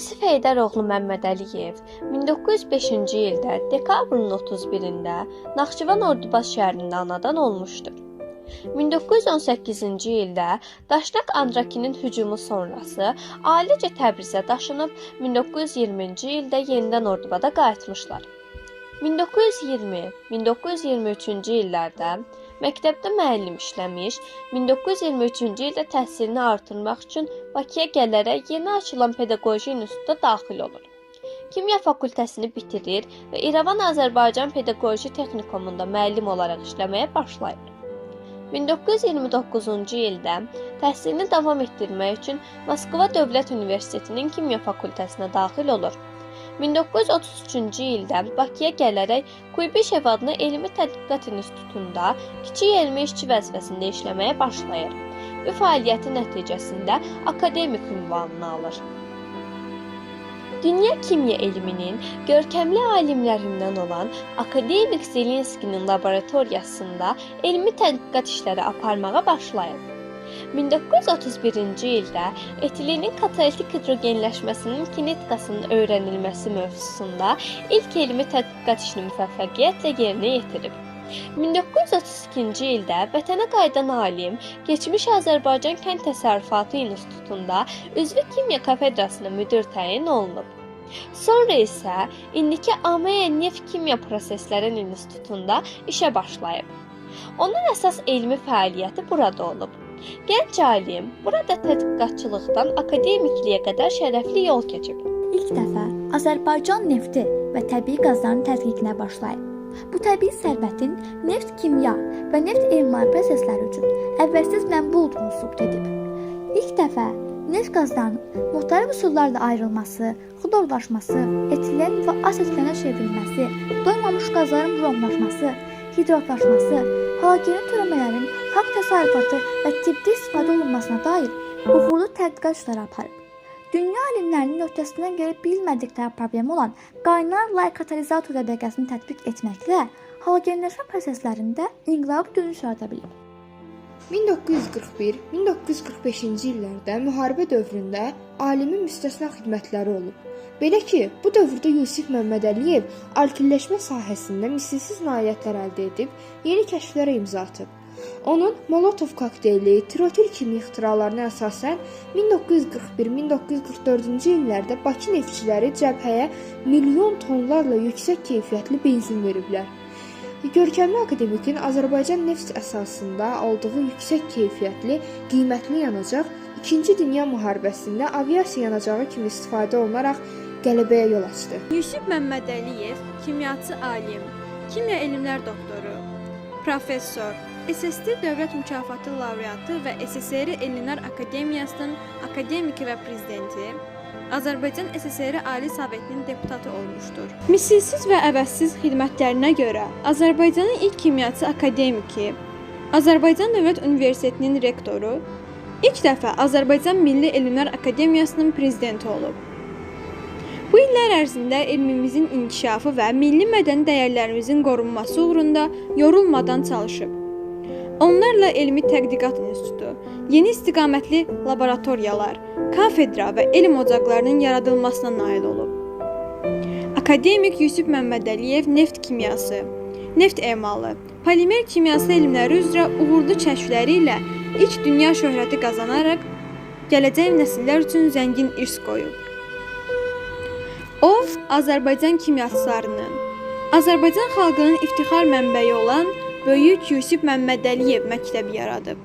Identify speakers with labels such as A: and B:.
A: Yusif Heydəroğlu Məmmədəliyev 1905-ci ildə dekabrın 31-də Naxçıvan Ordubad şəhərində anadan olmuşdur. 1918-ci ildə Daşnak Andrakinin hücumu sonrası ailəcə Təbrizə daşınıb, 1920-ci ildə yenidən Ordubada qayıtmışlar. 1920-1923-cü illərdə məktəbdə müəllim işləmiş, 1923-cü ildə təhsilini artırmaq üçün Bakıya gələrək yeni açılan Pedaqoji İnstituta daxil olur. Kimya fakültəsini bitirir və İrəvan Azərbaycan Pedaqoji Texnikumunda müəllim olaraq işləməyə başlayır. 1929-cu ildə təhsilini davam etdirmək üçün Moskva Dövlət Universitetinin Kimya fakültəsinə daxil olur. 1933-cü ildə Bakıya gələrək Kuybişev adına Elmi Tədqiqat İnstitutunda kiçik elmi işçi vəzifəsində işləməyə başlayır. Bu fəaliyyəti nəticəsində akademik ünvanını alır. Dünya kimya elminin görkəmli alimlərindən olan akademik Zelinskinin laboratoriyasında elmi tədqiqat işləri aparmağa başlayır. 1931-ci ildə etilenin katalitik hidrogenləşməsinin kinetikasının öyrənilməsi mövzusunda ilk elmi tədqiqat işini müvəffəqiyyətlə yerinə yetirib. 1932-ci ildə vətənə qayıdan alim keçmiş Azərbaycan Kənd Təsərrüfatı İnstitutunda üzvü kimya kafedrasına müdir təyin olunub. Sonra isə indiki AME Neft Kimya Prosesləri İnstitutunda işə başlayıb. Onun əsas elmi fəaliyyəti burada olub. Gənc alim burada tədqiqatçılıqdan akademikliyə qədər şərəfli yol keçib.
B: İlk dəfə Azərbaycan nefti və təbii qazların tədqiqinə başlayıb. Bu təbii sərvətin neft kimya və neft emalı prosesləri üçün əvvəlsiz mənbə olduğunu sübut edib. İlk dəfə neft qazlarının müxtəlif üsullarla ayrılması, xlorlaşması, etilen və asetilenə çevrilməsi, doymamış qazların bromlaşması, hidratlaşması, halogenli törəmələrin xalq təsərrüfatı və tibbdə istifadə olunmasına dair uğurlu tədqiqat işləri aparıb. Dünya alimlərinin öhdəsindən gələ bilmədikləri problemi olan qaynar lay katalizator təbəqəsini tətbiq etməklə halogenləşmə proseslərində inqilabi dönüş yarada bilib.
C: 1941-1945-ci illərdə müharibə dövründə alimin müstəsna xidmətləri olub. Belə ki, bu dövrdə Yusif Məmmədəliyev alkilləşmə sahəsində misilsiz nailiyyətlər əldə edib, yeni kəşflərə imza atıb. Onun Molotov kokteyli, trotil kimi ixtiralarına əsasən 1941-1944-cü illərdə Bakı neftçiləri cəbhəyə milyon tonlarla yüksək keyfiyyətli benzin veriblər. Görkəmli akademikin Azərbaycan neft əsasında aldığı yüksək keyfiyyətli, qiymətli yanacaq İkinci Dünya müharibəsində aviasiya yanacağı kimi istifadə olunaraq qələbəyə yol açdı.
D: Yusif Məmmədəliyev kimyaçı alim, kimya elmlər doktoru, professor, SST Dövlət Mükafatı laureatı və SSR Elmlər Akademiyasının akademiki və prezidenti, Azərbaycan SSR Ali Sovetinin deputatı olmuşdur. Misilsiz və əvəzsiz xidmətlərinə görə Azərbaycanın ilk kimyaçı akademiki, Azərbaycan Dövlət Universitetinin rektoru, ilk dəfə Azərbaycan Milli Elmlər Akademiyasının prezidenti olub. Bu illər ərzində elmimizin inkişafı və milli mədəni dəyərlərimizin qorunması uğrunda yorulmadan çalışıb. Onlarla Elmi Tədqiqat İnstitutu, yeni istiqamətli laboratoriyalar, kafedra və elm ocaqlarının yaradılmasına nail olub. Akademik Yusif Məmmədəliyev neft kimyası, neft emalı, polimer kimyası elmləri üzrə uğurlu kəşfləri ilə ilk dünya şöhrəti qazanaraq gələcək nəsillər üçün zəngin irs qoyub. O, Azərbaycan kimyaçılarının, Azərbaycan xalqının iftixar mənbəyi olan Böyük Yusif Məmmədəliyev məktəbi yaradıb.